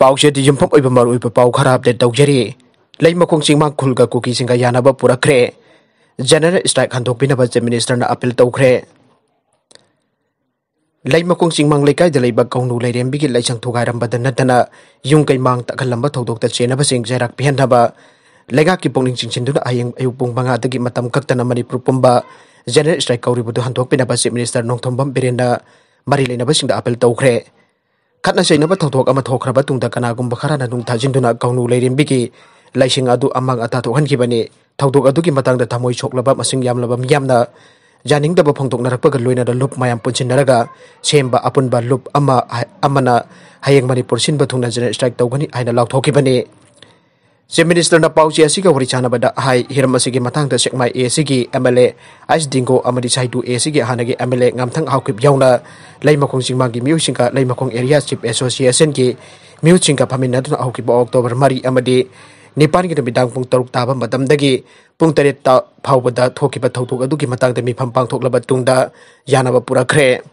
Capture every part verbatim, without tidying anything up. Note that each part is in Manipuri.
ꯄꯥꯎꯆꯦꯗ ꯌꯨꯝꯐꯝ ꯑꯣꯏꯕ ꯃꯔꯨꯑꯣꯏꯕ ꯄꯥꯎ ꯈꯔ ꯑꯞꯗꯦꯠ ꯇꯧꯖꯔꯤ꯫ ꯂꯩꯃꯈꯣꯡ ꯆꯤꯡꯃꯥꯡ ꯈꯨꯜꯒ ꯀꯨꯀꯤꯁꯤꯡꯒ ꯌꯥꯅꯕ ꯄꯨꯔꯛꯈ꯭ꯔꯦ꯫ ꯖꯦꯅꯔꯦꯜ ꯁ꯭ꯇ꯭ꯔꯥꯏꯛ ꯍꯟꯗꯣꯛꯄꯤꯅꯕ ꯆꯤꯐ ꯃꯤꯅꯤꯁꯇꯔꯅ ꯑꯄꯤꯜ ꯇꯧꯈ꯭ꯔꯦ꯫ ꯂꯩꯃꯈꯣꯡ ꯆꯤꯡꯃꯥꯡ ꯂꯩꯀꯥꯏꯗ ꯂꯩꯕ ꯀꯧꯅꯨ ꯂꯩꯔꯦꯝꯕꯤꯒꯤ ꯂꯥꯏꯁꯪ ꯊꯨꯒꯥꯏꯔꯝꯕꯗ ꯅꯠꯇꯅ ꯌꯨꯝ ꯀꯩ ꯃꯥꯡ ꯇꯥꯛꯍꯜꯂꯝꯕ ꯊꯧꯗꯣꯛꯇ ꯆꯦꯟꯅꯕꯁꯤꯡ ꯆꯩꯔꯥꯛ ꯄꯤꯍꯟꯅꯕ ꯂꯩꯉꯥꯛꯀꯤ ꯄꯨꯛꯅꯤꯡ ꯆꯤꯡꯁꯤꯟꯗꯨꯅ ꯍꯌꯦꯡ ꯑꯌꯨꯛ ꯄꯨꯡ ꯃꯉꯥꯗꯒꯤ ꯃꯇꯝ ꯀꯛꯇꯅ ꯃꯅꯤꯄꯨꯔ ꯄꯨꯝꯕ ꯖꯦꯅꯔꯦꯜ ꯁ꯭ꯇ꯭ꯔꯥꯏꯛ ꯀꯧꯔꯤꯕꯗꯨ ꯍꯟꯗꯣꯛꯄꯤꯅꯕ ꯆꯤꯐ ꯃꯤꯅꯤꯁꯇꯔ ꯅꯣꯡꯊꯣꯝꯕꯝ ꯕꯤꯔꯦꯟꯅ ꯃꯔꯤ ꯂꯩꯅꯕꯁꯤꯡꯗ ꯑꯄꯤꯜ ꯇꯧꯈ꯭ꯔꯦ꯫ ꯈꯠꯅ ꯆꯩꯅꯕ ꯊꯧꯗꯣꯛ ꯑꯃ ꯊꯣꯛꯈ꯭ꯔꯕ ꯇꯨꯡꯗ ꯀꯅꯥꯒꯨꯝꯕ ꯈꯔꯅ ꯅꯨꯡ ꯊꯥꯖꯤꯟꯗꯨꯅ ꯀꯧꯅꯨ ꯂꯩꯔꯦꯝꯕꯤꯒꯤ ꯂꯥꯏꯁꯪ ꯑꯗꯨ ꯑꯃꯥꯡ ꯑꯇꯥ ꯊꯣꯛꯍꯟꯈꯤꯕꯅꯤ꯫ ꯊꯧꯗꯣꯛ ꯑꯗꯨꯒꯤ ꯃꯇꯥꯡꯗ ꯊꯃꯣꯏ ꯁꯣꯛꯂꯕ ꯃꯁꯤꯡ ꯌꯥꯝꯂꯕ ꯃꯤꯌꯥꯝꯅ ꯌꯥꯅꯤꯡꯗꯕ ꯐꯣꯡꯗꯣꯛꯅꯔꯛꯄꯒ ꯂꯣꯏꯅꯅ ꯂꯨꯞ ꯃꯌꯥꯝ ꯄꯨꯟꯁꯤꯟꯅꯔꯒ ꯁꯦꯝꯕ ꯑꯄꯨꯟꯕ ꯂꯨꯞ ꯑꯃ, ꯑꯃꯅ ꯍꯌꯦꯡ ꯃꯅꯤꯄꯨꯔ ꯁꯤꯟꯕ ꯊꯨꯡꯅ ꯖꯦꯅꯔꯦꯜ ꯁ꯭ꯇ꯭ꯔꯥꯏꯛ ꯇꯧꯒꯅꯤ ꯍꯥꯏꯅ ꯂꯥꯎꯊꯣꯛꯈꯤꯕꯅꯤ꯫ ꯆꯤꯐ ꯃꯤꯅꯤꯁꯇꯔꯅ ꯄꯥꯎꯆꯦ ꯑꯁꯤꯒ ꯋꯥꯔꯤ ꯁꯥꯟꯅꯕꯗ ꯍꯥꯏ, ꯍꯤꯔꯝ ꯑꯁꯤꯒꯤ ꯃꯇꯥꯡꯗ ꯁꯦꯛꯃꯥꯏ ꯑꯦ ꯁꯤꯒꯤ ꯑꯦꯝ ꯑꯦꯜ ꯑꯦ ꯑꯩꯁ ꯗꯤꯡꯒꯣ ꯑꯃꯗꯤ ꯁꯥꯏꯗꯨ ꯑꯦ ꯁꯤꯒꯤ ꯍꯥꯟꯅꯒꯤ ꯑꯦꯝ ꯑꯦꯜ ꯑꯦ ꯉꯥꯝꯊꯪ ꯍꯥꯎꯀꯤꯞ ꯌꯥꯎꯅ ꯂꯩꯃꯈꯣꯡ ꯆꯤꯡꯃꯥꯡꯒꯤ ꯃꯤꯑꯣꯏꯁꯤꯡꯒ ꯂꯩꯃꯈꯣꯡ ꯑꯦꯔꯤꯌꯥ ꯆꯤꯐ ꯑꯦꯁꯣꯁꯤꯌꯦꯁꯟꯒꯤ ꯃꯤꯍꯨꯠꯁꯤꯡꯒ ꯐꯝꯃꯤꯟꯅꯗꯨꯅ ꯍꯧꯈꯤꯕ ꯑꯣꯛꯇꯣꯕꯔ ꯃꯔꯤ ꯑꯃꯗꯤ ꯅꯤꯄꯥꯟꯒꯤ ꯅꯨꯃꯤꯗꯥꯡ ꯄꯨꯡ ꯇꯔꯨꯛ ꯇꯥꯕ ꯃꯇꯝꯗꯒꯤ ꯄꯨꯡ ꯇꯔꯦꯠ ꯇ ꯐꯥꯎꯕꯗ ꯊꯣꯛꯈꯤꯕ ꯊꯧꯗꯣꯛ ꯑꯗꯨꯒꯤ ꯃꯇꯥꯡꯗ ꯃꯤꯐꯝ ꯄꯥꯡꯊꯣꯛꯂꯕ ꯇꯨꯡꯗ ꯌꯥꯅꯕ ꯄꯨꯔꯛꯈ꯭ꯔꯦ꯫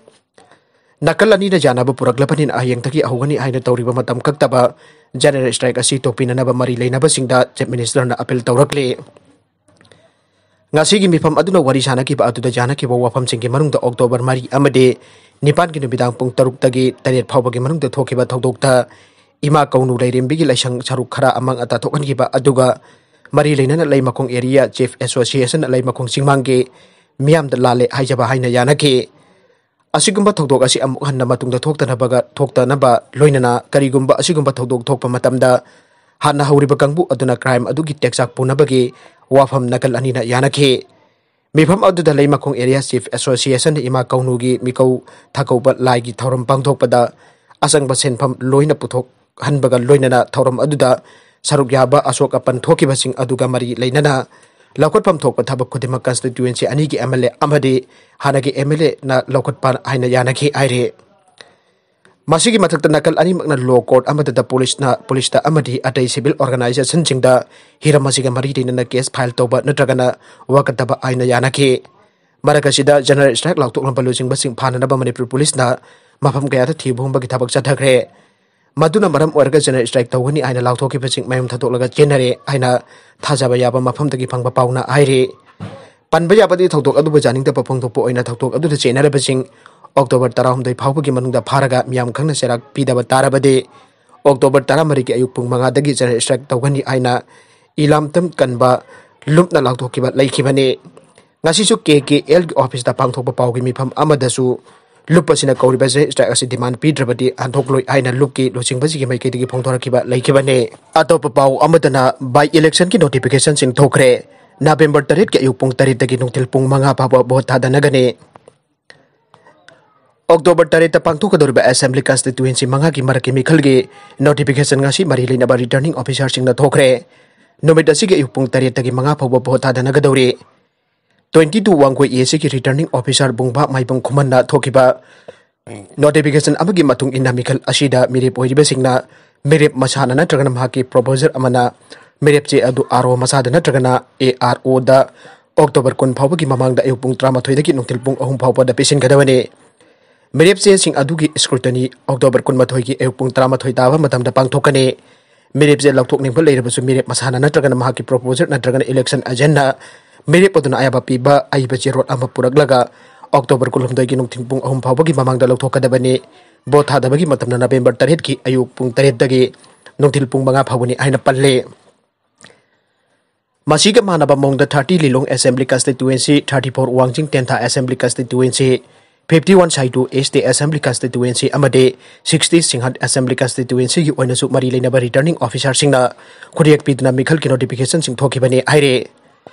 ꯅꯥꯀꯜ ꯑꯅꯤꯅ ꯌꯥꯅꯕ ꯄꯨꯔꯛꯂꯕꯅꯤꯅ ꯍꯌꯦꯡꯗꯒꯤ ꯍꯧꯒꯅꯤ ꯍꯥꯏꯅ ꯇꯧꯔꯤꯕ ꯃꯇꯝ ꯀꯛꯇꯕ ꯖꯦꯅꯔꯦꯜ ꯁ꯭ꯇ꯭ꯔꯥꯏꯛ ꯑꯁꯤ ꯇꯣꯛꯄꯤꯅꯅꯕ ꯃꯔꯤ ꯂꯩꯅꯕꯁꯤꯡꯗ ꯆꯤꯐ ꯃꯤꯅꯤꯁꯇꯔꯅ ꯑꯄꯤꯜ ꯇꯧꯔꯛꯂꯤ꯫ ꯉꯁꯤꯒꯤ ꯃꯤꯐꯝ ꯑꯗꯨꯅ ꯋꯥꯔꯤ ꯁꯥꯅꯈꯤꯕ ꯑꯗꯨꯗ ꯌꯥꯅꯈꯤꯕ ꯋꯥꯐꯝꯁꯤꯡꯒꯤ ꯃꯅꯨꯡꯗ ꯑꯣꯛꯇꯣꯕꯔ ꯃꯔꯤ ꯑꯃꯗꯤ ꯅꯤꯄꯥꯟꯒꯤ ꯅꯨꯃꯤꯗꯥꯡ ꯄꯨꯡ ꯇꯔꯨꯛꯇꯒꯤ ꯇꯔꯦꯠ ꯐꯥꯎꯕꯒꯤ ꯃꯅꯨꯡꯗ ꯊꯣꯛꯈꯤꯕ ꯊꯧꯗꯣꯛꯇ ꯏꯃꯥ ꯀꯧꯅꯨ ꯂꯩꯔꯦꯝꯕꯤꯒꯤ ꯂꯥꯏꯁꯪ ꯁꯔꯨꯛ ꯈꯔ ꯑꯃꯥꯡ ꯑꯇꯥ ꯊꯣꯛꯍꯟꯈꯤꯕ ꯑꯗꯨꯒ ꯃꯔꯤ ꯂꯩꯅꯅ ꯂꯩꯃꯈꯣꯡ ꯑꯦꯔꯤꯌꯥ ꯆꯤꯐ ꯑꯦꯁꯣꯁꯤꯌꯦꯁꯟꯅ ꯂꯩꯃꯈꯣꯡ ꯆꯤꯡꯃꯥꯡꯒꯤ ꯃꯤꯌꯥꯝꯗ ꯂꯥꯜꯂꯦ ꯍꯥꯏꯖꯕ ꯍꯥꯏꯅ ꯌꯥꯅꯈꯤ꯫ ꯑꯁꯤꯒꯨꯝꯕ ꯊꯧꯗꯣꯛ ꯑꯁꯤ ꯑꯃꯨꯛ ꯍꯟꯅ ꯃꯇꯨꯡꯗ ꯊꯣꯛꯇꯅꯕꯒ, ꯊꯣꯛꯇꯅꯕ ꯂꯣꯏꯅꯅ ꯀꯔꯤꯒꯨꯝꯕ ꯑꯁꯤꯒꯨꯝꯕ ꯊꯧꯗꯣꯛ ꯊꯣꯛꯄ ꯃꯇꯝꯗ ꯍꯥꯟꯅ ꯍꯧꯔꯤꯕ ꯀꯥꯡꯕꯨ ꯑꯗꯨꯅ ꯀ꯭ꯔꯥꯏꯝ ꯑꯗꯨꯒꯤ ꯇꯦꯛꯆꯥꯛ ꯄꯨꯅꯕꯒꯤ ꯋꯥꯐꯝ ꯅꯥꯀꯜ ꯑꯅꯤꯅ ꯌꯥꯅꯈꯤ꯫ ꯃꯤꯐꯝ ꯑꯗꯨꯗ ꯂꯩꯃꯈꯣꯡ ꯑꯦꯔꯤꯌꯥ ꯆꯤꯐ ꯑꯦꯁꯣꯁꯤꯌꯦꯁꯟꯅ ꯏꯃꯥ ꯀꯧꯅꯨꯒꯤ ꯃꯤꯀꯧ ꯊꯥꯀꯧꯕ ꯂꯥꯏꯒꯤ ꯊꯧꯔꯝ ꯄꯥꯡꯊꯣꯛꯄꯗ ꯑꯆꯪꯕ ꯁꯦꯟꯐꯝ ꯂꯣꯏꯅ ꯄꯨꯊꯣꯛꯍꯟꯕꯒ ꯂꯣꯏꯅꯅ ꯊꯧꯔꯝ ꯑꯗꯨꯗ ꯁꯔꯨꯛ ꯌꯥꯕ ꯑꯁꯣꯛ ꯑꯄꯟ ꯊꯣꯛꯈꯤꯕꯁꯤꯡ ꯑꯗꯨꯒ ꯃꯔꯤ ꯂꯩꯅꯅ ꯂꯧꯈꯠꯐꯝ ꯊꯣꯛꯄ ꯊꯕꯛ ꯈꯨꯗꯤꯡꯃꯛ ꯀꯟꯁꯇꯤꯇ꯭ꯌꯨꯑꯦꯟꯁꯤ ꯑꯅꯤꯒꯤ ꯑꯦꯝ ꯑꯦꯜ ꯑꯦ ꯑꯃꯗꯤ ꯍꯥꯟꯅꯒꯤ ꯑꯦꯝ ꯑꯦꯜ ꯑꯦꯅ ꯂꯧꯈꯠꯄ ꯍꯥꯏꯅ ꯌꯥꯅꯈꯤ ꯍꯥꯏꯔꯤ꯫ ꯃꯁꯤꯒꯤ ꯃꯊꯛꯇ ꯅꯥꯀꯜ ꯑꯅꯤꯃꯛꯅ ꯂꯣ ꯀꯣꯔꯠ ꯑꯃꯗꯇ ꯄꯨꯂꯤꯁꯅ, ꯄꯨꯂꯤꯁꯇ ꯑꯃꯗꯤ ꯑꯇꯩ ꯁꯤꯚꯤꯜ ꯑꯣꯔꯒꯅꯥꯏꯖꯦꯁꯟꯁꯤꯡꯗ ꯍꯤꯔꯝ ꯑꯁꯤꯒ ꯃꯔꯤ ꯂꯩꯅꯅ ꯀꯦꯁ ꯐꯥꯏꯜ ꯇꯧꯕ ꯅꯠꯇ꯭ꯔꯒꯅ ꯋꯥꯀꯠꯇꯕ ꯍꯥꯏꯅ ꯌꯥꯅꯈꯤ꯫ ꯃꯔꯛ ꯑꯁꯤꯗ ꯖꯦꯅꯔꯦꯜ ꯁ꯭ꯇ꯭ꯔꯥꯏꯛ ꯂꯥꯎꯊꯣꯛꯂꯝꯕ ꯂꯨꯆꯤꯡꯕꯁꯤꯡ ꯐꯥꯅꯅꯕ ꯃꯅꯤꯄꯨꯔ ꯄꯨꯂꯤꯁꯅ ꯃꯐꯝ ꯀꯌꯥꯗ ꯊꯤꯕ ꯍꯨꯝꯕꯒꯤ ꯊꯕꯛ ꯆꯠꯊꯈ꯭ꯔꯦ꯫ ꯃꯗꯨꯅ ꯃꯔꯝ ꯑꯣꯏꯔꯒ ꯖꯦꯅꯔꯦꯜ ꯁ꯭ꯇ꯭ꯔꯥꯏꯛ ꯇꯧꯒꯅꯤ ꯍꯥꯏꯅ ꯂꯥꯎꯊꯣꯛꯈꯤꯕꯁꯤꯡ ꯃꯌꯨꯝ ꯊꯥꯗꯣꯛꯂꯒ ꯆꯦꯟꯅꯔꯦ ꯍꯥꯏꯅ ꯊꯥꯖꯕ ꯌꯥꯕ ꯃꯐꯝꯗꯒꯤ ꯐꯪꯕ ꯄꯥꯎꯅ ꯍꯥꯏꯔꯤ꯫ ꯄꯟꯕ ꯌꯥꯕꯗꯤ ꯊꯧꯗꯣꯛ ꯑꯗꯨꯕꯨ ꯌꯥꯅꯤꯡꯗꯕ ꯐꯣꯡꯗꯣꯛꯄ ꯑꯣꯏꯅ ꯊꯧꯗꯣꯛ ꯑꯗꯨꯗ ꯆꯦꯟꯅꯔꯕꯁꯤꯡ ꯑꯣꯛꯇꯣꯕꯔ ꯇꯔꯥꯍꯨꯝꯗꯣꯏ ꯐꯥꯎꯕꯒꯤ ꯃꯅꯨꯡꯗ ꯐꯥꯔꯒ ꯃꯤꯌꯥꯝ ꯈꯪꯅ ꯆꯩꯔꯥꯛ ꯄꯤꯗꯕ ꯇꯥꯔꯕꯗꯤ ꯑꯣꯛꯇꯣꯕꯔ ꯇꯔꯥꯃꯔꯤꯒꯤ ꯑꯌꯨꯛ ꯄꯨꯡ ꯃꯉꯥꯗꯒꯤ ꯖꯦꯅꯔꯦꯜ ꯁ꯭ꯇ꯭ꯔꯥꯏꯛ ꯇꯧꯒꯅꯤ ꯍꯥꯏꯅ ꯏꯂꯥꯝꯇꯝ ꯀꯟꯕ ꯂꯨꯞꯅ ꯂꯥꯎꯊꯣꯛꯈꯤꯕ ꯂꯩꯈꯤꯕꯅꯤ꯫ ꯉꯁꯤꯁꯨ ꯀꯦ ꯀꯦ ꯑꯦꯜꯒꯤ ꯑꯣꯐꯤꯁꯇ ꯄꯥꯡꯊꯣꯛꯄ ꯄꯥꯎꯒꯤ ꯃꯤꯐꯝ ꯑꯃꯗꯁꯨ ꯂꯨꯞ ꯑꯁꯤꯅ ꯀꯧꯔꯤꯕ ꯖꯦꯅꯔꯦꯜ ꯁ꯭ꯇ꯭ꯔꯥꯏꯛ ꯑꯁꯤ ꯗꯤꯃꯥꯟ ꯄꯤꯗ꯭ꯔꯕꯗꯤ ꯍꯟꯗꯣꯛꯂꯣꯏ ꯍꯥꯏꯅ ꯂꯨꯞꯀꯤ ꯂꯨꯆꯤꯡꯕꯁꯤꯒꯤ ꯃꯥꯏꯀꯩꯗꯒꯤ ꯐꯣꯡꯗꯣꯔꯛꯈꯤꯕ ꯂꯩꯈꯤꯕꯅꯤ꯫ ꯑꯇꯣꯞꯄ ꯄꯥꯎ ꯑꯃꯗꯅ ꯕꯥꯏ ꯏꯂꯦꯛꯁꯟꯒꯤ ꯅꯣꯇꯤꯐꯤꯀꯦꯁꯟꯁꯤꯡ ꯊꯣꯛꯈ꯭ꯔꯦ꯫ ꯅꯕꯦꯝꯕꯔ ꯇꯔꯦꯠꯀꯤ ꯑꯌꯨꯛ ꯄꯨꯡ ꯇꯔꯦꯠꯇꯒꯤ ꯅꯨꯡꯊꯤꯜ ꯄꯨꯡ ꯃꯉꯥ ꯐꯥꯎꯕ ꯚꯣꯠ ꯊꯥꯗꯅꯒꯅꯤ꯫ ꯑꯣꯛꯇꯣꯕꯔ ꯇꯔꯦꯠꯇ ꯄꯥꯡꯊꯣꯛꯀꯗꯧꯔꯤꯕ ꯑꯦꯁꯦꯝꯕ꯭ꯂꯤ ꯀꯟꯁꯇꯤꯇ꯭ꯋꯦꯟꯁꯤ ꯃꯉꯥꯒꯤ ꯃꯔꯛꯀꯤ ꯃꯤꯈꯜꯒꯤ ꯅꯣꯇꯤꯐꯤꯀꯦꯁꯟ ꯉꯁꯤ ꯃꯔꯤ ꯂꯩꯅꯕ ꯔꯤꯇꯔꯅꯤꯡ ꯑꯣꯐꯤꯁꯥꯔꯁꯤꯡꯅ ꯊꯣꯛꯈ꯭ꯔꯦ꯫ ꯅꯨꯃꯤꯠ ꯑꯁꯤꯒꯤ ꯑꯌꯨꯛ ꯄꯨꯡ ꯇꯔꯦꯠꯇꯒꯤ ꯃꯉꯥ ꯐꯥꯎꯕ vote ꯊꯥꯗꯅꯒꯗꯧꯔꯤ꯫ Twenty two Wangoi A ꯁꯤꯒꯤ ꯔꯤꯇꯔꯅꯤꯡ ꯑꯣꯐꯤꯁꯥꯔ ꯕꯨꯡꯕꯥ ꯃꯥꯏꯕꯝ ꯈꯨꯃꯟꯅ ꯊꯣꯛꯈꯤꯕ ꯅꯣꯇꯤꯐꯤꯀꯦꯁꯟ ꯑꯃꯒꯤ ꯃꯇꯨꯡ ꯏꯟꯅ ꯃꯤꯈꯜ ꯑꯁꯤꯗ ꯃꯤꯔꯦꯞ ꯑꯣꯏꯔꯤꯕꯁꯤꯡꯅ ꯃꯤꯔꯦꯞ ꯃꯁꯥꯅ ꯅꯠꯇ꯭ꯔꯒꯅ ꯃꯍꯥꯛꯀꯤ ꯄ꯭ꯔꯣꯄꯣꯖꯔ ꯑꯃꯅ ꯃꯤꯔꯦꯞ ꯆꯦ ꯑꯗꯨ ꯑꯥꯔ ꯑꯣ ꯃꯁꯥꯗ ꯅꯠꯇ꯭ꯔꯒꯅ ꯑꯦ ꯑꯥꯔ ꯑꯣꯗ ꯑꯣꯛꯇꯣꯕꯔ ꯀꯨꯟ ꯐꯥꯎꯕꯒꯤ ꯃꯃꯥꯡꯗ ꯑꯌꯨꯛ ꯄꯨꯡ ꯇꯔꯥꯃꯥꯊꯣꯏꯗꯒꯤ ꯅꯨꯡꯊꯤꯜ ꯄꯨꯡ ꯑꯍꯨꯝ ꯐꯥꯎꯕꯗ ꯄꯤꯁꯤꯟꯒꯗꯕꯅꯤ꯫ ꯃꯤꯔꯦꯞ ꯆꯦꯁꯤꯡ ꯑꯗꯨꯒꯤ ꯁ꯭ꯀ꯭ꯔꯨꯇꯅꯤ ꯑꯣꯛꯇꯣꯕꯔ ꯀꯨꯟꯃꯥꯊꯣꯏꯒꯤ ꯑꯌꯨꯛ ꯄꯨꯡ ꯇꯔꯥꯃꯥꯊꯣꯏ ꯇꯥꯕ ꯃꯇꯝꯗ ꯄꯥꯡꯊꯣꯛꯀꯅꯤ꯫ ꯃꯤꯔꯦꯞ ꯆꯦ ꯂꯧꯊꯣꯛꯅꯤꯡꯕ ꯂꯩꯔꯕꯁꯨ ꯃꯤꯔꯦꯞ ꯃꯁꯥꯅ ꯅꯠꯇ꯭ꯔꯒꯅ ꯃꯍꯥꯛꯀꯤ ꯄ꯭ꯔꯣꯄꯣꯖꯔ ꯅꯠꯇ꯭ꯔꯒꯅ ꯏꯂꯦꯛꯁꯟ ꯑꯦꯖꯦꯟꯠꯅ ꯃꯤꯔꯦꯞ ꯑꯗꯨꯅ ꯑꯌꯥꯕ ꯄꯤꯕ ꯑꯏꯕ ꯆꯦꯔꯣꯜ ꯑꯃ ꯄꯨꯔꯛꯂꯒ ꯑꯣꯛꯇꯣꯕꯔ ꯀꯨꯟꯍꯨꯝꯗꯣꯏꯒꯤ ꯅꯨꯡꯊꯤꯜ ꯄꯨꯡ ꯑꯍꯨꯝ ꯐꯥꯎꯕꯒꯤ ꯃꯃꯥꯡꯗ ꯂꯧꯊꯣꯛꯀꯗꯕꯅꯤ꯫ ꯚꯣꯠ ꯊꯥꯗꯕꯒꯤ ꯃꯇꯝꯅ ꯅꯕꯦꯝꯕꯔ ꯇꯔꯦꯠꯀꯤ ꯑꯌꯨꯛ ꯄꯨꯡ ꯇꯔꯦꯠꯇꯒꯤ ꯅꯨꯡꯊꯤꯜ ꯄꯨꯡ ꯃꯉꯥ ꯐꯥꯎꯕꯅꯤ ꯍꯥꯏꯅ ꯄꯜꯂꯤ꯫ ꯃꯁꯤꯒ ꯃꯥꯟꯅꯕ ꯃꯑꯣꯡꯗ ꯊꯥꯔꯇꯤ ꯂꯤꯂꯣꯡ ꯑꯦꯁꯦꯝꯕ꯭ꯂꯤ ꯀꯟꯁꯇꯤꯇ꯭ꯋꯦꯟꯁꯤ, ꯊꯥꯔꯇꯤ ꯐꯣꯔ ꯋꯥꯡꯖꯤꯡ ꯇꯦꯟꯊꯥ ꯑꯦꯁꯦꯝꯕ꯭ꯂꯤ ꯀꯟꯁꯇꯤꯇ꯭ꯋꯦꯟꯁꯤ, ꯐꯤꯐꯇꯤ ꯋꯥꯟ ꯁꯥꯏꯇꯨ ꯏꯁ ꯇꯤ ꯑꯦꯁꯦꯝꯕ꯭ꯂꯤ ꯀꯟꯁꯇꯤꯇ꯭ꯋꯦꯟꯁꯤ ꯑꯃꯗꯤ ꯁꯤꯛꯁꯇꯤ ꯁꯤꯡꯍꯠ ꯑꯦꯁꯦꯝꯕ꯭ꯂꯤ ꯀꯟꯁꯇꯤꯇ꯭ꯋꯦꯟꯁꯤꯒꯤ ꯑꯣꯏꯅꯁꯨ ꯃꯔꯤ ꯂꯩꯅꯕ ꯔꯤꯇꯔꯅꯤꯡ ꯑꯣꯐꯤꯁꯥꯔꯁꯤꯡꯅ ꯈꯨꯠꯌꯦꯛ ꯄꯤꯗꯨꯅ ꯃꯤꯈꯜꯒꯤ ꯅꯣꯇꯤꯐꯤꯀꯦꯁꯟꯁꯤꯡ ꯊꯣꯛꯈꯤꯕꯅꯤ ꯍꯥꯏꯔꯦ꯫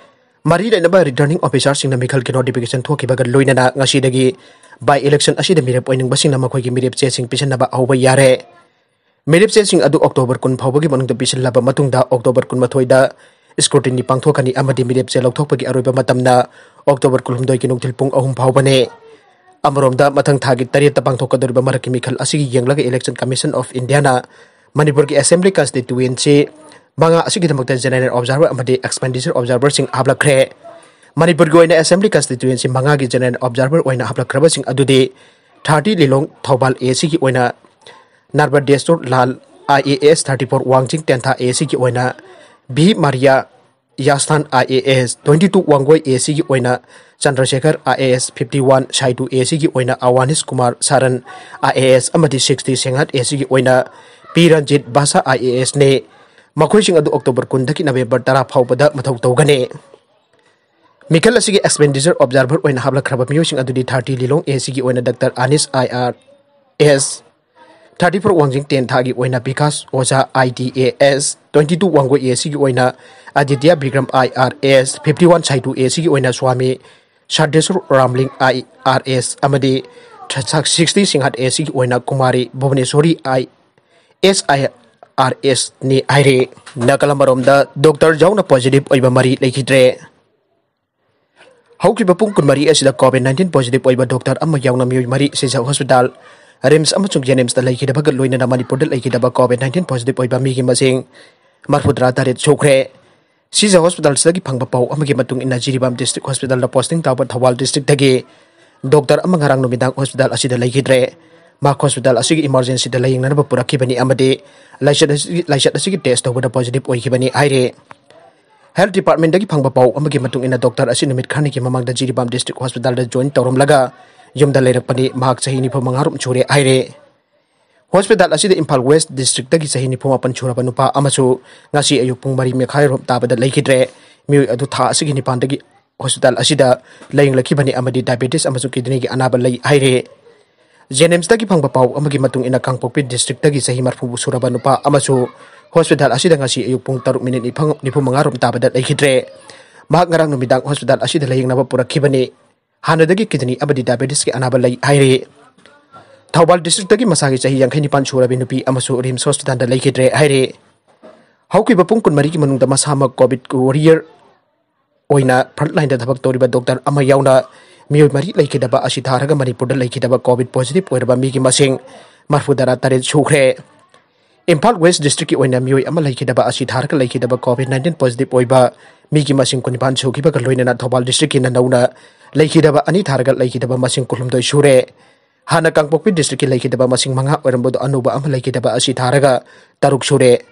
ꯃꯔꯤ ꯂꯩꯅꯕ ꯔꯤꯇꯔꯅꯤꯡ ꯑꯣꯐꯤꯁꯥꯔꯁꯤꯡꯅ ꯃꯤꯈꯜꯒꯤ ꯅꯣꯇꯤꯐꯤꯀꯦꯁꯟ ꯊꯣꯛꯈꯤꯕꯒ ꯂꯣꯏꯅꯅ ꯉꯁꯤꯗꯒꯤ ꯕꯥꯏ ꯏꯂꯦꯛꯁꯟ ꯑꯁꯤꯗ ꯃꯤꯔꯦꯞ ꯑꯣꯏꯅꯤꯡꯕꯁꯤꯡꯅ ꯃꯈꯣꯏꯒꯤ ꯃꯤꯔꯦꯞ ꯆꯦꯁꯤꯡ ꯄꯤꯁꯤꯟꯅꯕ ꯍꯧꯕ ꯌꯥꯔꯦ꯫ ꯃꯤꯔꯦꯞ ꯆꯦꯁꯤꯡ ꯑꯗꯨ ꯑꯣꯛꯇꯣꯕꯔ ꯀꯨꯟ ꯐꯥꯎꯕꯒꯤ ꯃꯅꯨꯡꯗ ꯄꯤꯁꯤꯜꯂꯕ ꯃꯇꯨꯡꯗ ꯑꯣꯛꯇꯣꯕꯔ ꯀꯨꯟꯃꯥꯊꯣꯏꯗ ꯁ꯭ꯀ꯭ꯔꯨꯇꯤꯅꯤ ꯄꯥꯡꯊꯣꯛꯀꯅꯤ ꯑꯃꯗꯤ ꯃꯤꯔꯦꯞ ꯆꯦ ꯂꯧꯊꯣꯛꯄꯒꯤ ꯑꯔꯣꯏꯕ ꯃꯇꯝꯅ ꯑꯣꯛꯇꯣꯕꯔ ꯀꯨꯟꯍꯨꯝꯗꯣꯏꯒꯤ ꯅꯨꯡꯊꯤꯜ ꯄꯨꯡ ꯑꯍꯨꯝ ꯐꯥꯎꯕꯅꯤ꯫ ꯑꯃꯔꯣꯝꯗ ꯃꯊꯪ ꯊꯥꯒꯤ ꯇꯔꯦꯠꯇ ꯄꯥꯡꯊꯣꯛꯀꯗꯧꯔꯤꯕ ꯃꯔꯛꯀꯤ ꯃꯤꯈꯜ ꯑꯁꯤꯒꯤ ꯌꯦꯡꯂꯒ ꯏꯂꯦꯛꯁꯟ ꯀꯃꯤꯁꯟ ꯑꯣꯐ ꯏꯟꯗꯤꯌꯥꯅ ꯃꯅꯤꯄꯨꯔꯒꯤ ꯑꯦꯁꯦꯝꯕ꯭ꯂꯤ ꯀꯟꯁꯇꯤꯇ꯭ꯋꯦꯟꯁꯤ ꯃꯉꯥ ꯑꯁꯤꯒꯤꯗꯃꯛꯇ ꯖꯦꯅꯔꯦꯜ ꯑꯣꯕꯖꯥꯔꯚꯔ ꯑꯃꯗꯤ ꯑꯦꯛꯁꯄꯦꯟꯗꯤꯆꯔ ꯑꯣꯕꯖꯥꯔꯚꯔꯁꯤꯡ ꯍꯥꯞꯂꯛꯈ꯭ꯔꯦ꯫ ꯃꯅꯤꯄꯨꯔꯒꯤ ꯑꯣꯏꯅ ꯑꯦꯁꯦꯝꯕ꯭ꯂꯤ ꯀꯟꯁꯇꯤꯇ꯭ꯋꯦꯟꯁꯤ ꯃꯉꯥꯒꯤ ꯖꯦꯅꯔꯦꯜ ꯑꯣꯕꯖꯥꯔꯚꯔ ꯑꯣꯏꯅ ꯍꯥꯞꯂꯛꯈ꯭ꯔꯕꯁꯤꯡ ꯑꯗꯨꯗꯤ ꯊꯥꯔꯇꯤ ꯂꯤꯂꯣꯡ ꯊꯧꯕꯥꯜ ꯑꯦ ꯁꯤꯒꯤ ꯑꯣꯏꯅ ꯅꯥꯔꯕꯗꯦꯁꯣꯔ ꯂꯥꯜ, ꯑꯥꯏ ꯑꯦ ꯑꯦꯁ, ꯊꯥꯔꯇꯤ ꯐꯣꯔ ꯋꯥꯡꯖꯤꯡ ꯇꯦꯟꯊꯥ ꯑꯦ ꯁꯤꯒꯤ ꯑꯣꯏꯅ V Maria Yasthan, I A S, twenty two Wangoi A ꯁꯤꯒꯤ ꯑꯣꯏꯅ ꯆꯟꯗ꯭ꯔꯁꯦꯈꯔ, ꯑꯥꯏ A S, fifty one Saitu A ꯁꯤꯒꯤ ꯑꯣꯏꯅ ꯑꯋꯥꯅꯤꯁ ꯀꯨꯃꯥꯔ ꯁꯥꯔꯟ, ꯑꯥꯏ ꯑꯦ ꯑꯦꯁ, ꯑꯃꯗꯤ ꯁꯤꯛꯁꯇꯤ ꯁꯦꯡꯍꯠ ꯑꯦ ꯁꯤꯒꯤ ꯑꯣꯏꯅ ꯄꯤ ꯔꯟꯖꯤꯠ ꯚꯥꯁꯥ, ꯑꯥꯏ ꯑꯦ ꯑꯦꯁꯅꯤ꯫ ꯃꯈꯣꯏꯁꯤꯡ ꯑꯗꯨ ꯑꯣꯛꯇꯣꯕꯔ ꯀꯨꯟꯗꯒꯤ ꯅꯕꯦꯝꯕꯔ ꯇꯔꯥ ꯐꯥꯎꯕꯗ ꯃꯊꯧ ꯇꯧꯒꯅꯤ꯫ ꯃꯤꯈꯜ ꯑꯁꯤꯒꯤ ꯑꯦꯛꯁꯄꯦꯟꯗꯤꯆꯔ ꯑꯣꯕꯖꯥꯔꯚꯔ ꯑꯣꯏꯅ ꯍꯥꯞꯂꯛꯈ꯭ꯔꯕ ꯃꯤꯑꯣꯏꯁꯤꯡ ꯑꯗꯨꯗꯤ ꯊꯥꯔꯇꯤ ꯂꯤꯂꯣꯡ ꯑꯦ ꯁꯤꯒꯤ ꯑꯣꯏꯅ doctor Anis, I R S, thirty four Wangjing ꯇꯦꯟꯊꯥꯒꯤ ꯑꯣꯏꯅ ꯕꯤꯀꯥꯁ ꯑꯣꯖꯥ, I D A S, twenty two Wangoi A ꯁꯤꯒꯤ ꯑꯣꯏꯅ Aditya Bikram, I R S, fifty one Saitu A ꯁꯤꯒꯤ ꯑꯣꯏꯅ ꯁ꯭ꯋꯥꯃꯤ ꯁꯥꯔꯗꯦꯁꯣꯔ ꯔꯥꯝꯂꯤꯡ, ꯑꯥꯏ ꯑꯥꯔ ꯑꯦꯁ, ꯑꯃꯗꯤ ꯁꯤꯛꯁꯇꯤ ꯁꯤꯡꯍꯠ ꯑꯦ ꯁꯤꯒꯤ ꯑꯣꯏꯅ ꯀꯨꯃꯥꯔꯤ ꯚꯨꯕꯅꯦꯁꯣꯔꯤ, ꯑꯥꯏ ꯑꯦꯁ ꯑꯥꯏ ꯑꯥꯔ ꯑꯦꯁꯅꯤ ꯍꯥꯏꯔꯦ꯫ ꯅꯥꯀꯜ ꯑꯃꯔꯣꯝꯗ ꯗꯣꯛꯇꯔ ꯌꯥꯎꯅ ꯄꯣꯖꯤꯇꯤꯚ ꯑꯣꯏꯕ ꯃꯔꯤ ꯂꯩꯈꯤꯗ꯭ꯔꯦ꯫ ꯍꯧꯈꯤꯕ ꯄꯨꯡ ꯀꯨꯟꯃꯔꯤ ꯑꯁꯤꯗ ꯀꯣꯚꯤꯗ ꯅꯥꯏꯟꯇꯤꯟ ꯄꯣꯖꯤꯇꯤꯚ ꯑꯣꯏꯕ ꯗꯣꯛꯇꯔ ꯑꯃ ꯌꯥꯎꯅ ꯃꯤꯑꯣꯏ ꯃꯔꯤ ꯁꯤꯖ ꯍꯣꯁꯄꯤꯇꯥꯜ, ꯔꯤꯝꯁ ꯑꯃꯁꯨꯡ ꯖꯦꯅꯤꯝꯁꯇ ꯂꯩꯈꯤꯗꯕꯒ ꯂꯣꯏꯅꯅ ꯃꯅꯤꯄꯨꯔꯗ ꯂꯩꯈꯤꯗꯕ ꯀꯣꯚꯤꯗ ꯅꯥꯏꯟꯇꯤꯟ ꯄꯣꯖꯤꯇꯤꯚ ꯑꯣꯏꯕ ꯃꯤꯒꯤ ꯃꯁꯤꯡ ꯃꯔꯐꯨꯇꯔꯥ ꯇꯔꯦꯠ ꯁꯨꯈ꯭ꯔꯦ꯫ ꯁꯤꯖ ꯍꯣꯁꯄꯤꯇꯥꯜꯁꯤꯗꯒꯤ ꯐꯪꯕ ꯄꯥꯎ ꯑꯃꯒꯤ ꯃꯇꯨꯡ ꯏꯟꯅ, ꯖꯤꯔꯤꯕꯥꯝ ꯗꯤꯁꯇ꯭ꯔꯤꯛ ꯍꯣꯁꯄꯤꯇꯥꯜꯗ ꯄꯣꯁꯇꯤꯡ ꯇꯥꯕ ꯊꯧꯕꯥꯜ ꯗꯤꯁꯇ꯭ꯔꯤꯛꯇꯒꯤ ꯗꯣꯛꯇꯔ ꯑꯃ ꯉꯔꯥꯡ ꯅꯨꯃꯤꯗꯥꯡ ꯍꯣꯁꯄꯤꯇꯥꯜ ꯑꯁꯤꯗ ꯂꯩꯈꯤꯗ꯭ꯔꯦ꯫ ꯃꯍꯥꯛ ꯍꯣꯁꯄꯤꯇꯥꯜ ꯑꯁꯤꯒꯤ ꯏꯃꯔꯖꯦꯟꯁꯤꯗ ꯂꯥꯌꯦꯡꯅꯅꯕ ꯄꯨꯔꯛꯈꯤꯕꯅꯤ ꯑꯃꯗꯤ ꯂꯥꯏꯆꯠ ꯑꯁꯤ, ꯂꯥꯏꯆꯠ ꯑꯁꯤꯒꯤ ꯇꯦꯁ ꯇꯧꯕꯗ ꯄꯣꯖꯤꯇꯤꯚ ꯑꯣꯏꯈꯤꯕꯅꯤ ꯍꯥꯏꯔꯤ꯫ ꯍꯦꯜꯊ ꯗꯤꯄꯥꯔꯠꯃꯦꯟꯗꯒꯤ ꯐꯪꯕ ꯄꯥꯎ ꯑꯃꯒꯤ ꯃꯇꯨꯡ ꯏꯟꯅ, ꯗꯣꯛꯇꯔ ꯑꯁꯤ ꯅꯨꯃꯤꯠ ꯈꯔꯅꯤꯒꯤ ꯃꯃꯥꯡꯗ ꯖꯤꯔꯤꯕꯥꯝ ꯗꯤꯁꯇ꯭ꯔꯤꯛ ꯍꯣꯁꯄꯤꯇꯥꯜꯗ ꯖꯣꯏꯟ ꯇꯧꯔꯝꯂꯒ ꯌꯨꯝꯗ ꯂꯩꯔꯛꯄꯅꯤ꯫ ꯃꯍꯥꯛ ꯆꯍꯤ ꯅꯤꯐꯨ ꯃꯉꯥꯔꯣꯝ ꯁꯨꯔꯦ ꯍꯥꯏꯔꯦ꯫ ꯍꯣꯁꯄꯤꯇꯥꯜ ꯑꯁꯤꯗ ꯏꯝꯐꯥꯜ ꯋꯦꯁ ꯗꯤꯁꯇ꯭ꯔꯤꯛꯇꯒꯤ ꯆꯍꯤ ꯅꯤꯐꯨ ꯃꯥꯄꯟ ꯁꯨꯔꯕ ꯅꯨꯄꯥ ꯑꯃꯁꯨ ꯉꯁꯤ ꯑꯌꯨꯛ ꯄꯨꯡ ꯃꯔꯤ ꯃꯈꯥꯏꯔꯣꯝ ꯇꯥꯕꯗ ꯂꯩꯈꯤꯗ꯭ꯔꯦ꯫ ꯃꯤꯑꯣꯏ ꯑꯗꯨ ꯊꯥ ꯑꯁꯤꯒꯤ ꯅꯤꯄꯥꯟꯗꯒꯤ ꯍꯣꯁꯄꯤꯇꯥꯜ ꯑꯁꯤꯗ ꯂꯥꯌꯦꯡꯂꯛꯈꯤꯕꯅꯤ ꯑꯃꯗꯤ ꯗꯥꯏꯕꯦꯇꯤꯁ ꯑꯃꯁꯨꯡ ꯀꯤꯗꯅꯤꯒꯤ ꯑꯅꯥꯕ ꯂꯩ ꯍꯥꯏꯔꯦ꯫ ꯖꯦꯅꯤꯝꯁꯇꯒꯤ ꯐꯪꯕ ꯄꯥꯎ ꯑꯃꯒꯤ ꯃꯇꯨꯡ ꯏꯟꯅ, ꯀꯥꯡꯄꯣꯛꯄꯤ ꯗꯤꯁꯇ꯭ꯔꯤꯛꯇꯒꯤ ꯆꯍꯤ ꯃꯔꯐꯨ ꯁꯨꯔꯕ ꯅꯨꯄꯥ ꯑꯃꯁꯨ ꯍꯣꯁꯄꯤꯇꯥꯜ ꯑꯁꯤꯗ ꯉꯁꯤ ꯑꯌꯨꯛ ꯄꯨꯡ ꯇꯔꯨꯛ ꯃꯤꯅꯤꯠ ꯅꯤꯐꯨ ꯃꯉꯥꯔꯣꯝ ꯇꯥꯕꯗ ꯂꯩꯈꯤꯗ꯭ꯔꯦ꯫ ꯃꯍꯥꯛ ꯉꯔꯥꯡ ꯅꯨꯃꯤꯗꯥꯡ ꯍꯣꯁꯄꯤꯇꯥꯜ ꯑꯁꯤꯗ ꯂꯥꯌꯦꯡꯅꯕ ꯄꯨꯔꯛꯈꯤꯕꯅꯤ꯫ ꯍꯥꯟꯅꯗꯒꯤ ꯀꯤꯗꯅꯤ ꯑꯃꯗꯤ ꯗꯥꯏꯕꯦꯇꯤꯁꯀꯤ ꯑꯅꯥꯕ ꯂꯩ ꯍꯥꯏꯔꯤ꯫ ꯊꯧꯕꯥꯜ ꯗꯤꯁꯇ꯭ꯔꯤꯛꯇꯒꯤ ꯃꯁꯥꯒꯤ ꯆꯍꯤ ꯌꯥꯡꯈꯩ ꯅꯤꯄꯥꯟ ꯁꯨꯔꯕꯤ ꯅꯨꯄꯤ ꯑꯃꯁꯨ ꯔꯤꯝꯁ ꯍꯣꯁꯄꯤꯇꯥꯜꯗ ꯂꯩꯈꯤꯗ꯭ꯔꯦ ꯍꯥꯏꯔꯤ꯫ ꯍꯧꯈꯤꯕ ꯄꯨꯡ ꯀꯨꯟꯃꯔꯤꯒꯤ ꯃꯅꯨꯡꯗ ꯃꯁꯥꯃꯛ ꯀꯣꯚꯤꯗ ꯋꯥꯔꯤꯌꯔ ꯑꯣꯏꯅ ꯐ꯭ꯔꯟꯠ ꯂꯥꯏꯟꯗ ꯊꯕꯛ ꯇꯧꯔꯤꯕ ꯗꯣꯛꯇꯔ ꯑꯃ ꯌꯥꯎꯅ ꯃꯤꯑꯣꯏ ꯃꯔꯤ ꯂꯩꯈꯤꯗꯕ ꯑꯁꯤ ꯊꯥꯔꯒ ꯃꯅꯤꯄꯨꯔꯗ ꯂꯩꯈꯤꯗꯕ ꯀꯣꯚꯤꯗ ꯄꯣꯖꯤꯇꯤꯚ ꯑꯣꯏꯔꯕ ꯃꯤꯒꯤ ꯃꯁꯤꯡ ꯃꯔꯐꯨꯇꯔꯥ ꯇꯔꯦꯠ ꯁꯨꯈ꯭ꯔꯦ꯫ ꯏꯝꯐꯥꯜ ꯋꯦꯁ ꯗꯤꯁꯇ꯭ꯔꯤꯛꯀꯤ ꯑꯣꯏꯅ ꯃꯤꯑꯣꯏ ꯑꯃ ꯂꯩꯈꯤꯗꯕ ꯑꯁꯤ ꯊꯥꯔꯒ ꯂꯩꯈꯤꯗꯕ ꯀꯣꯚꯤꯗ ꯅꯥꯏꯟꯇꯤꯟ ꯄꯣꯖꯤꯇꯤꯚ ꯑꯣꯏꯕ ꯃꯤꯒꯤ ꯃꯁꯤꯡ ꯀꯨꯟꯅꯤꯄꯥꯟ ꯁꯨꯈꯤꯕꯒ ꯂꯣꯏꯅꯅ ꯊꯧꯕꯥꯜ ꯗꯤꯁꯇ꯭ꯔꯤꯛꯀꯤꯅ ꯅꯧꯅ ꯂꯩꯈꯤꯗꯕ ꯑꯅꯤ ꯊꯥꯔꯒ ꯂꯩꯈꯤꯗꯕ ꯃꯁꯤꯡ ꯀꯨꯟꯍꯨꯝꯗꯣꯏ ꯁꯨꯔꯦ꯫ ꯍꯥꯟꯅ ꯀꯥꯡꯄꯣꯛꯄꯤ ꯗꯤꯁꯇ꯭ꯔꯤꯛꯀꯤ ꯂꯩꯈꯤꯗꯕ ꯃꯁꯤꯡ ꯃꯉꯥ ꯑꯣꯏꯔꯝꯕꯗꯨ ꯑꯅꯧꯕ ꯑꯃ ꯂꯩꯈꯤꯗꯕ ꯑꯁꯤ ꯊꯥꯔꯒ ꯇꯔꯨꯛ ꯁꯨꯔꯦ꯫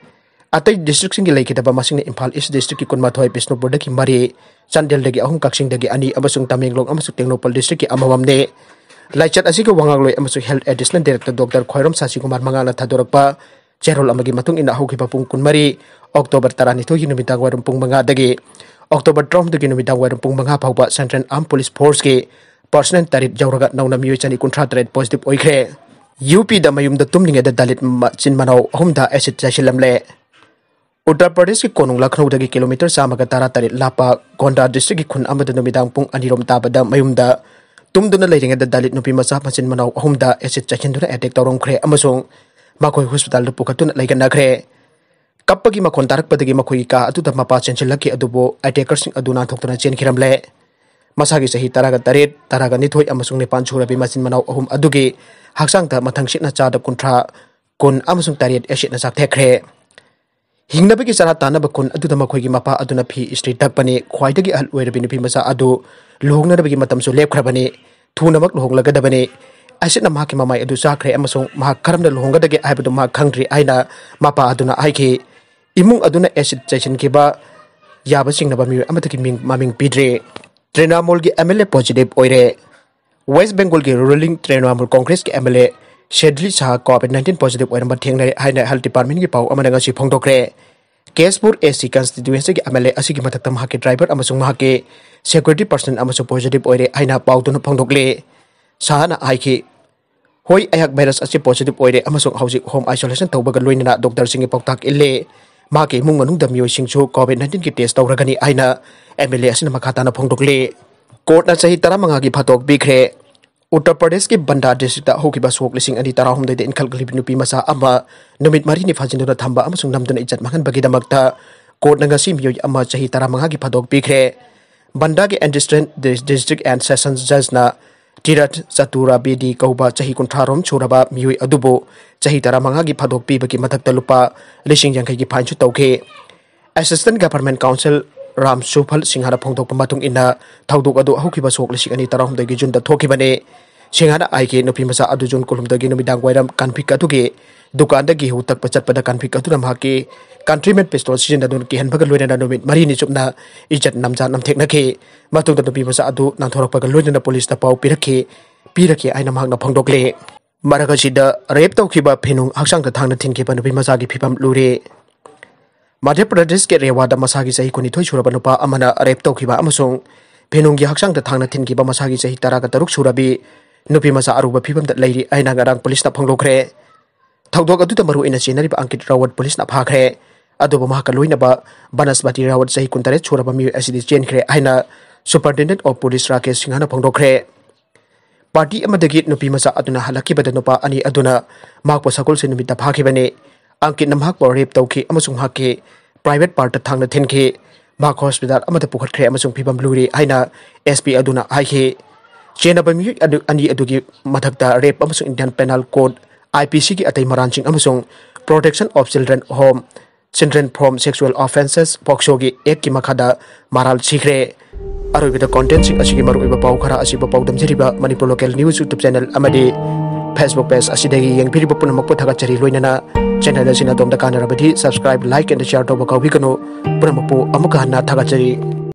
ꯑꯇꯩ ꯗꯤꯁꯇ꯭ꯔꯤꯛꯁꯤꯡꯒꯤ ꯂꯩꯈꯤꯗꯕ ꯃꯁꯤꯡꯅ ꯏꯝꯐꯥꯜ ꯏꯁ ꯗꯤꯁꯇ꯭ꯔꯤꯛꯀꯤ ꯀꯨꯟꯃꯥꯊꯣꯏ, ꯕꯤꯁꯅꯨꯄꯨꯔꯗꯒꯤ ꯃꯔꯤ, ꯆꯥꯟꯗꯦꯜꯗꯒꯤ ꯑꯍꯨꯝ, ꯀꯛꯆꯤꯡꯗꯒꯤ ꯑꯅꯤ ꯑꯃꯁꯨꯡ ꯇꯃꯦꯡꯂꯣꯡ ꯑꯃꯁꯨꯡ ꯇꯦꯡꯅꯧꯄꯜ ꯗꯤꯁꯇ꯭ꯔꯤꯛꯀꯤ ꯑꯃꯃꯝꯅꯤ꯫ ꯂꯥꯏꯆꯠ ꯑꯁꯤꯒꯤ ꯋꯥꯉꯥꯡꯂꯣꯏ ꯑꯃꯁꯨꯡ ꯍꯦꯜꯊ ꯑꯦꯗꯤꯁꯅꯦꯜ ꯗꯥꯏꯔꯦꯛꯇꯔ ꯗꯣꯛꯇꯔ ꯈ꯭ꯋꯥꯏꯔꯣꯝ ꯁꯥꯁꯤꯀꯨꯃꯥꯔ ꯃꯉꯥꯜꯅ ꯊꯥꯗꯣꯔꯛꯄ ꯆꯦꯔꯣꯜ ꯑꯃꯒꯤ ꯃꯇꯨꯡ ꯏꯟꯅ ꯍꯧꯈꯤꯕ ꯄꯨꯡ ꯀꯨꯟꯃꯔꯤ, ꯑꯣꯛꯇꯣꯕꯔ ꯇꯔꯥꯅꯤꯊꯣꯏꯒꯤ ꯅꯨꯃꯤꯗꯥꯡ ꯋꯥꯏꯔꯝ ꯄꯨꯡ ꯃꯉꯥꯗꯒꯤ ꯑꯣꯛꯇꯣꯕꯔ ꯇꯔꯥꯍꯨꯝꯗꯣꯏꯒꯤ ꯅꯨꯃꯤꯗꯥꯡ ꯋꯥꯏꯔꯝ ꯄꯨꯡ ꯃꯉꯥ ꯐꯥꯎꯕ ꯁꯦꯟꯇ꯭ꯔꯦꯜ ꯑꯥꯔꯝ ꯄꯨꯂꯤꯁ ꯐꯣꯔꯁꯀꯤ ꯄꯔꯁꯅꯦꯜ ꯇꯔꯦꯠ ꯌꯧꯔꯒ ꯅꯧꯅ ꯃꯤꯑꯣꯏ ꯆꯅꯤ ꯀꯨꯟꯊ꯭ꯔꯥ ꯇꯔꯦꯠ ꯄꯣꯖꯤꯇꯤꯚ ꯑꯣꯏꯈ꯭ꯔꯦ꯫ ꯌꯨ ꯄꯤꯗ ꯃꯌꯨꯝꯗ ꯇꯨꯝꯂꯤꯉꯩꯗ ꯗꯂꯤꯠ ꯃꯆꯤꯟ ꯃꯅꯥꯎ ꯑꯍꯨꯝꯗ ꯑꯦꯁꯤꯗ ꯆꯥꯏꯁꯤꯜꯂꯝꯂꯦ꯫ ꯎꯠꯇꯔ ꯄ꯭ꯔꯗꯦꯁꯀꯤ ꯀꯣꯅꯨꯡ ꯂꯈꯅꯧꯗꯒꯤ ꯀꯤꯂꯣꯃꯤꯇꯔ ꯆꯥꯝꯃꯒ ꯇꯔꯥꯇꯔꯦꯠ ꯂꯥꯞꯄ ꯒꯣꯟꯗꯥ ꯗꯤꯁꯇ꯭ꯔꯤꯛꯀꯤ ꯈꯨꯟ ꯑꯃꯗ ꯅꯨꯃꯤꯗꯥꯡ ꯄꯨꯡ ꯑꯅꯤꯔꯣꯝ ꯇꯥꯕꯗ ꯃꯌꯨꯝꯗ ꯇꯨꯝꯗꯨꯅ ꯂꯩꯔꯤꯉꯩꯗ ꯗꯂꯤꯠ ꯅꯨꯄꯤ ꯃꯆꯥ ꯃꯆꯤꯟ ꯃꯅꯥꯎ ꯑꯍꯨꯝꯗ ꯑꯦꯁꯤꯗ ꯆꯥꯏꯁꯤꯟꯗꯨꯅ ꯑꯦꯇꯦꯛ ꯇꯧꯔꯝꯈ꯭ꯔꯦ ꯑꯃꯁꯨꯡ ꯃꯈꯣꯏ ꯍꯣꯁꯄꯤꯇꯥꯜꯗ ꯄꯨꯈꯠꯇꯨꯅ ꯂꯩꯒꯠꯅꯈ꯭ꯔꯦ꯫ ꯀꯞꯄꯒꯤ ꯃꯈꯣꯟ ꯇꯥꯔꯛꯄꯗꯒꯤ ꯃꯈꯣꯏꯒꯤ ꯀꯥ ꯑꯗꯨꯗ ꯃꯄꯥ ꯆꯦꯟꯁꯤꯜꯂꯛꯈꯤ, ꯑꯗꯨꯕꯨ ꯑꯦꯇꯦꯀꯔꯁꯤꯡ ꯑꯗꯨ ꯅꯥꯟꯊꯣꯛꯇꯨꯅ ꯆꯦꯟꯈꯤꯔꯝꯂꯦ꯫ ꯃꯁꯥꯒꯤ ꯆꯍꯤ ꯇꯔꯥꯒ ꯇꯔꯦꯠ, ꯇꯔꯥꯒ ꯅꯤꯊꯣꯏ ꯑꯃꯁꯨꯡ ꯅꯤꯄꯥꯟ ꯁꯨꯔꯕꯤ ꯃꯆꯤꯟ ꯃꯅꯥꯎ ꯑꯍꯨꯝ ꯑꯗꯨꯒꯤ ꯍꯛꯆꯥꯡꯗ ꯃꯊꯪꯁꯤꯠꯅ ꯆꯥꯗ ꯀꯨꯟꯊ꯭ꯔꯥ, ꯀꯨꯟ ꯑꯃꯁꯨꯡ ꯇꯔꯦꯠ ꯑꯦꯁꯤꯗꯅ ꯆꯥꯛꯊꯦꯛꯈ꯭ꯔꯦ꯫ ꯍꯤꯡꯅꯕꯒꯤ ꯆꯔꯥ ꯇꯥꯟꯅꯕ ꯈꯨꯟ ꯑꯗꯨꯗ ꯃꯈꯣꯏꯒꯤ ꯃꯄꯥ ꯑꯗꯨꯅ ꯐꯤ ꯏꯁꯇ꯭ꯔꯤ ꯇꯛꯄꯅꯤ꯫ ꯈ꯭ꯋꯥꯏꯗꯒꯤ ꯑꯍꯜ ꯑꯣꯏꯔꯕꯤ ꯅꯨꯄꯤ ꯃꯆꯥ ꯑꯗꯨ ꯂꯨꯍꯣꯡꯅꯅꯕꯒꯤ ꯃꯇꯝꯁꯨ ꯂꯦꯞꯈ꯭ꯔꯕꯅꯤ꯫ ꯊꯨꯅꯃꯛ ꯂꯨꯍꯣꯡꯂꯒꯗꯕꯅꯤ꯫ ꯑꯦꯁꯤꯗꯅ ꯃꯍꯥꯛꯀꯤ ꯃꯃꯥꯏ ꯑꯗꯨ ꯆꯥꯈ꯭ꯔꯦ ꯑꯃꯁꯨꯡ ꯃꯍꯥꯛ ꯀꯔꯝꯅ ꯂꯨꯍꯣꯡꯒꯗꯒꯦ ꯍꯥꯏꯕꯗꯨ ꯃꯍꯥꯛ ꯈꯪꯗ꯭ꯔꯤ ꯍꯥꯏꯅ ꯃꯄꯥ ꯑꯗꯨꯅ ꯍꯥꯏꯈꯤ꯫ ꯏꯃꯨꯡ ꯑꯗꯨꯅ ꯑꯦꯁꯤꯗ ꯆꯥꯏꯁꯤꯟꯈꯤꯕ ꯌꯥꯕ ꯆꯤꯡꯅꯕ ꯃꯤꯑꯣꯏ ꯑꯃꯠꯇꯒꯤ ꯃꯤꯡ, ꯃꯃꯤꯡ ꯄꯤꯗ꯭ꯔꯤ꯫ ꯇ꯭ꯔꯤꯅꯥꯃꯣꯜꯒꯤ ꯑꯦꯝ ꯑꯦꯜ ꯑꯦ ꯄꯣꯖꯤꯇꯤꯚ ꯑꯣꯏꯔꯦ꯫ ꯋꯦꯁ꯭ꯠ ꯕꯦꯡꯒꯣꯜꯒꯤ ꯔꯨꯂꯤꯡ ꯇ꯭ꯔꯤꯅꯥꯃꯣꯜ ꯀꯣꯡꯒ꯭ꯔꯦꯁꯀꯤ ꯑꯦꯝ ꯑꯦꯜ ꯑꯦ ꯁꯦꯗꯂꯤ ꯁꯍꯥ ꯀꯣꯚꯤꯗ ꯅꯥꯏꯟꯇꯤꯟ ꯄꯣꯖꯤꯇꯤꯚ ꯑꯣꯏꯔꯝꯕ ꯊꯦꯡꯅꯔꯦ ꯍꯥꯏꯅ ꯍꯦꯜꯊ ꯗꯤꯄꯥꯔꯠꯃꯦꯟꯠꯀꯤ ꯄꯥꯎ ꯑꯃꯅ ꯉꯁꯤ ꯐꯣꯡꯗꯣꯛꯈ꯭ꯔꯦ꯫ ꯀꯦꯁꯄꯨꯔ ꯑꯦ ꯁꯤ ꯀꯟꯁꯇꯤꯇ꯭ꯌꯨꯑꯦꯟꯁꯤꯒꯤ ꯑꯦꯝ ꯑꯦꯜ ꯑꯦ ꯑꯁꯤꯒꯤ ꯃꯊꯛꯇ ꯃꯍꯥꯛꯀꯤ ꯗ꯭ꯔꯥꯏꯚꯔ ꯑꯃꯁꯨꯡ ꯃꯍꯥꯛꯀꯤ ꯁꯦꯀ꯭ꯌꯨꯔꯤꯇꯤ ꯄꯔꯁꯟ ꯑꯃꯁꯨ ꯄꯣꯖꯤꯇꯤꯚ ꯑꯣꯏꯔꯦ ꯍꯥꯏꯅ ꯄꯥꯎꯗꯨꯅ ꯐꯣꯡꯗꯣꯛꯂꯤ꯫ ꯁꯍꯥꯅ ꯍꯥꯏꯈꯤ, "ꯍꯣꯏ, ꯑꯩꯍꯥꯛ ꯚꯥꯏꯔꯁ ꯑꯁꯤ ꯄꯣꯖꯤꯇꯤꯚ ꯑꯣꯏꯔꯦ ꯑꯃꯁꯨꯡ ꯍꯧꯖꯤꯛ ꯍꯣꯝ ꯑꯥꯏꯁꯣꯂꯦꯁꯟ ꯇꯧꯕꯒ ꯂꯣꯏꯅꯅ ꯗꯣꯛꯇꯔꯁꯤꯡꯒꯤ ꯄꯥꯎꯇꯥꯛ ꯏꯜꯂꯦ꯫ ꯃꯍꯥꯛꯀꯤ ꯏꯃꯨꯡ ꯃꯅꯨꯡꯗ ꯃꯤꯑꯣꯏꯁꯤꯡꯁꯨ ꯀꯣꯚꯤꯗ ꯅꯥꯏꯟꯇꯤꯟꯒꯤ ꯇꯦꯁ ꯇꯧꯔꯒꯅꯤ" ꯍꯥꯏꯅ ꯑꯦꯝ ꯑꯦꯜ ꯑꯦ ꯑꯁꯤꯅ ꯃꯈꯥ ꯇꯥꯅ ꯐꯣꯡꯗꯣꯛꯂꯤ꯫ ꯀꯣꯔꯠꯅ ꯆꯍꯤ ꯇꯔꯥꯃꯉꯥꯒꯤ ꯐꯥꯗꯣꯛ ꯄꯤꯈ꯭ꯔꯦ꯫ ꯎꯠꯇꯔ ꯄ꯭ꯔꯗꯦꯁꯀꯤ ꯕꯟꯗꯥ ꯗꯤꯁꯇ꯭ꯔꯤꯛꯇ ꯍꯧꯈꯤꯕ ꯁꯣꯛ ꯂꯤꯁꯤꯡ ꯑꯅꯤ ꯇꯔꯥꯍꯨꯝꯗꯣꯏꯗ ꯏꯟꯈꯠꯂꯛꯂꯤꯕ ꯅꯨꯄꯤ ꯃꯆꯥ ꯑꯃ ꯅꯨꯃꯤꯠ ꯃꯔꯤꯅꯤ ꯐꯥꯖꯤꯟꯗꯨꯅ ꯊꯝꯕ ꯑꯃꯁꯨꯡ ꯅꯝꯗꯨꯅ ꯏꯖꯠ ꯃꯥꯡꯍꯟꯕꯒꯤꯗꯃꯛꯇ ꯀꯣꯔꯠꯅ ꯉꯁꯤ ꯃꯤꯑꯣꯏ ꯑꯃ ꯆꯍꯤ ꯇꯔꯥꯃꯉꯥꯒꯤ ꯐꯥꯗꯣꯛ ꯄꯤꯈ꯭ꯔꯦ꯫ ꯕꯟꯗꯥꯒꯤ ꯑꯦꯟꯗꯤꯁꯇ꯭ꯔꯦꯟ ꯗꯤꯁꯇ꯭ꯔꯤꯛ ꯑꯦꯟ ꯁꯦꯁꯟꯁ ꯖꯖꯅ ꯇꯤꯔꯠ ꯆꯇꯨꯔꯥꯕꯦꯗꯤ ꯀꯧꯕ ꯆꯍꯤ ꯀꯨꯟꯊ꯭ꯔꯥꯔꯣꯝ ꯁꯨꯔꯕ ꯃꯤꯑꯣꯏ ꯑꯗꯨꯕꯨ ꯆꯍꯤ ꯇꯔꯥꯃꯉꯥꯒꯤ ꯐꯥꯗꯣꯛ ꯄꯤꯕꯒꯤ ꯃꯊꯛꯇ ꯂꯨꯄꯥ ꯂꯤꯁꯤꯡ ꯌꯥꯡꯈꯩꯒꯤ ꯐꯥꯏꯟꯁꯨ ꯇꯧꯈꯤ꯫ ꯑꯦꯁꯤꯁꯇꯦꯟꯠ ꯒꯚꯔꯟꯃꯦꯟꯠ ꯀꯥꯎꯟꯁꯤꯜ ꯔꯥꯝ ꯁꯨꯐꯜ ꯁꯤꯡꯍꯅ ꯐꯣꯡꯗꯣꯛꯄ ꯃꯇꯨꯡ ꯏꯟꯅ, ꯊꯧꯗꯣꯛ ꯑꯗꯨ ꯍꯧꯈꯤꯕ ꯁꯣꯛ ꯂꯤꯁꯤꯡ ꯑꯅꯤ ꯇꯔꯥꯍꯨꯝꯗꯣꯏꯒꯤ ꯖꯨꯟꯗ ꯊꯣꯛꯈꯤꯕꯅꯤ꯫ ꯁꯤꯡꯍꯥꯅ ꯍꯥꯏꯈꯤ, ꯅꯨꯄꯤ ꯃꯆꯥ ꯑꯗꯨ ꯖꯨꯟ ꯀꯨꯟꯍꯨꯝꯗꯣꯏꯒꯤ ꯅꯨꯃꯤꯗꯥꯡ ꯋꯥꯏꯔꯝ ꯀꯟꯐ꯭ꯂꯤꯛ ꯑꯗꯨꯒꯤ ꯗꯨꯀꯥꯟꯗꯒꯤ ꯍꯨ ꯇꯛꯄ ꯆꯠꯄꯗ ꯀꯟꯐ꯭ꯂꯤꯛ ꯑꯗꯨꯅ ꯃꯍꯥꯛꯀꯤ ꯀꯟꯇ꯭ꯔꯤꯃꯦꯟ ꯄꯤꯁꯇꯣꯜ ꯁꯤꯖꯤꯟꯅꯗꯨꯅ ꯀꯤꯍꯟꯕꯒ ꯂꯣꯏꯅꯅ ꯅꯨꯃꯤꯠ ꯃꯔꯤꯅꯤ ꯆꯨꯞꯅ ꯏꯖꯠ ꯅꯝꯖꯥ ꯅꯝꯊꯦꯛꯅꯈꯤ꯫ ꯃꯇꯨꯡꯗ ꯅꯨꯄꯤ ꯃꯆꯥ ꯑꯗꯨ ꯅꯥꯟꯊꯣꯔꯛꯄꯒ ꯂꯣꯏꯅꯅ ꯄꯨꯂꯤꯁꯇ ꯄꯥꯎ ꯄꯤꯔꯛꯈꯤ ꯄꯤꯔꯛꯈꯤ ꯍꯥꯏꯅ ꯃꯍꯥꯛꯅ ꯐꯣꯡꯗꯣꯛꯂꯦ꯫ ꯃꯔꯛ ꯑꯁꯤꯗ ꯔꯦꯞ ꯇꯧꯈꯤꯕ ꯐꯤꯅꯨꯡ ꯍꯛꯆꯥꯡꯗ ꯊꯥꯡꯅ ꯊꯤꯟꯈꯤꯕ ꯅꯨꯄꯤ ꯃꯆꯥꯒꯤ ꯐꯤꯕꯝ ꯂꯨꯔꯦ꯫ ꯃꯙ꯭ꯌ ꯄ꯭ꯔꯗꯦꯁꯀꯤ ꯔꯦꯋꯥꯗ ꯃꯁꯥꯒꯤ ꯆꯍꯤ ꯀꯨꯟꯅꯤꯊꯣꯏ ꯁꯨꯔꯕ ꯅꯨꯄꯥ ꯑꯃꯅ ꯔꯦꯞ ꯇꯧꯈꯤꯕ ꯑꯃꯁꯨꯡ ꯐꯤꯅꯨꯡꯒꯤ ꯍꯛꯆꯥꯡꯗ ꯊꯥꯡꯅ ꯊꯤꯟꯈꯤꯕ ꯃꯁꯥꯒꯤ ꯆꯍꯤ ꯇꯔꯥꯒ ꯇꯔꯨꯛ ꯁꯨꯔꯕꯤ ꯅꯨꯄꯤ ꯃꯆꯥ ꯑꯔꯨꯕ ꯐꯤꯕꯝꯗ ꯂꯩꯔꯤ ꯍꯥꯏꯅ ꯉꯔꯥꯡ ꯄꯨꯂꯤꯁꯅ ꯐꯣꯡꯗꯣꯛꯈ꯭ꯔꯦ꯫ ꯊꯧꯗꯣꯛ ꯑꯗꯨꯗ ꯃꯔꯨꯑꯣꯏꯅ ꯆꯦꯟꯅꯔꯤꯕ ꯑꯪꯀꯤꯠ ꯔꯥꯋꯠ ꯄꯨꯂꯤꯁꯅ ꯐꯥꯈ꯭ꯔꯦ꯫ ꯑꯗꯨꯕꯨ ꯃꯍꯥꯛꯀ ꯂꯣꯏꯅꯕ ꯕꯅꯁꯄꯇꯤ ꯔꯥꯋꯠ ꯆꯍꯤ ꯀꯨꯟꯇꯔꯦꯠ ꯁꯨꯔꯕ ꯃꯤꯑꯣꯏ ꯑꯁꯤꯗꯤ ꯆꯦꯟꯈ꯭ꯔꯦ ꯍꯥꯏꯅ Superintendent of Police ꯔꯥꯀꯦꯁ ꯁꯤꯡꯍꯅ ꯐꯣꯡꯗꯣꯛꯈ꯭ꯔꯦ꯫ ꯄꯥꯔꯇꯤ ꯑꯃꯗꯒꯤ ꯅꯨꯄꯤ ꯃꯆꯥ ꯑꯗꯨꯅ ꯍꯜꯂꯛꯈꯤꯕꯗ ꯅꯨꯄꯥ ꯑꯅꯤ ꯑꯗꯨꯅ ꯃꯍꯥꯛꯄꯨ ꯁꯒꯣꯜꯁꯦꯟ ꯅꯨꯃꯤꯠꯇ ꯐꯥꯈꯤꯕꯅꯤ꯫ ꯑꯪꯀꯤꯠꯅ ꯃꯍꯥꯛꯄꯨ ꯔꯦꯞ ꯇꯧꯈꯤ ꯑꯃꯁꯨꯡ ꯃꯍꯥꯛꯀꯤ ꯄ꯭ꯔꯥꯏꯚꯦꯠ ꯄꯥꯔꯠꯇ ꯊꯥꯡꯅ ꯊꯤꯟꯈꯤ꯫ ꯃꯍꯥꯛ ꯍꯣꯁꯄꯤꯇꯥꯜ ꯑꯃꯗ ꯄꯨꯈꯠꯈ꯭ꯔꯦ ꯑꯃꯁꯨꯡ ꯐꯤꯕꯝ ꯂꯨꯔꯤ ꯍꯥꯏꯅ ꯑꯦꯁ ꯄꯤ ꯑꯗꯨꯅ ꯍꯥꯏꯈꯤ꯫ ꯆꯦꯟꯅꯕ ꯃꯤꯑꯣꯏ ꯑꯗꯨ, ꯑꯅꯤ ꯑꯗꯨꯒꯤ ꯃꯊꯛꯇ ꯔꯦꯞ ꯑꯃꯁꯨꯡ Indian penal code, I P ꯁꯤꯒꯤ ꯑꯇꯩ ꯃꯔꯥꯟꯁꯤꯡ ꯑꯃꯁꯨꯡ Protection of Children Home, Children from Sexual Offences, ꯄꯣꯛꯁꯣꯒꯤ ꯑꯦꯛꯀꯤ ꯃꯈꯥꯗ ꯃꯔꯥꯜ ꯁꯤꯈ꯭ꯔꯦ꯫ ꯑꯔꯣꯏꯕꯗ ꯀꯣꯟꯇꯦꯟꯁꯤꯡ ꯑꯁꯤꯒꯤ ꯃꯔꯨꯑꯣꯏꯕ ꯄꯥꯎ ꯈꯔ ꯑꯁꯤꯕꯨ ꯄꯥꯎꯗꯝꯖꯔꯤꯕ Manipur local news YouTube channel ꯑꯃꯗꯤ ꯐꯦꯁꯕꯨꯛ ꯄꯦꯖ ꯑꯁꯤꯗꯒꯤ ꯌꯦꯡꯕꯤꯔꯤꯕ ꯄꯨꯝꯅꯃꯛꯄꯨ ꯊꯥꯒꯠꯆꯔꯤ꯫ ꯂꯣꯏꯅꯅ ꯆꯦꯅꯦꯜ ꯑꯁꯤꯅ ꯑꯗꯣꯝꯗ ꯀꯥꯟꯅꯔꯕꯗꯤ subscribe, like and share ꯇꯧꯕ ꯀꯥꯎꯕꯤꯒꯅꯨ꯫ ꯄꯨꯝꯅꯃꯛꯄꯨ ꯑꯃꯨꯛꯀ ꯍꯟꯅ ꯊꯥꯒꯠꯆꯔꯤ꯫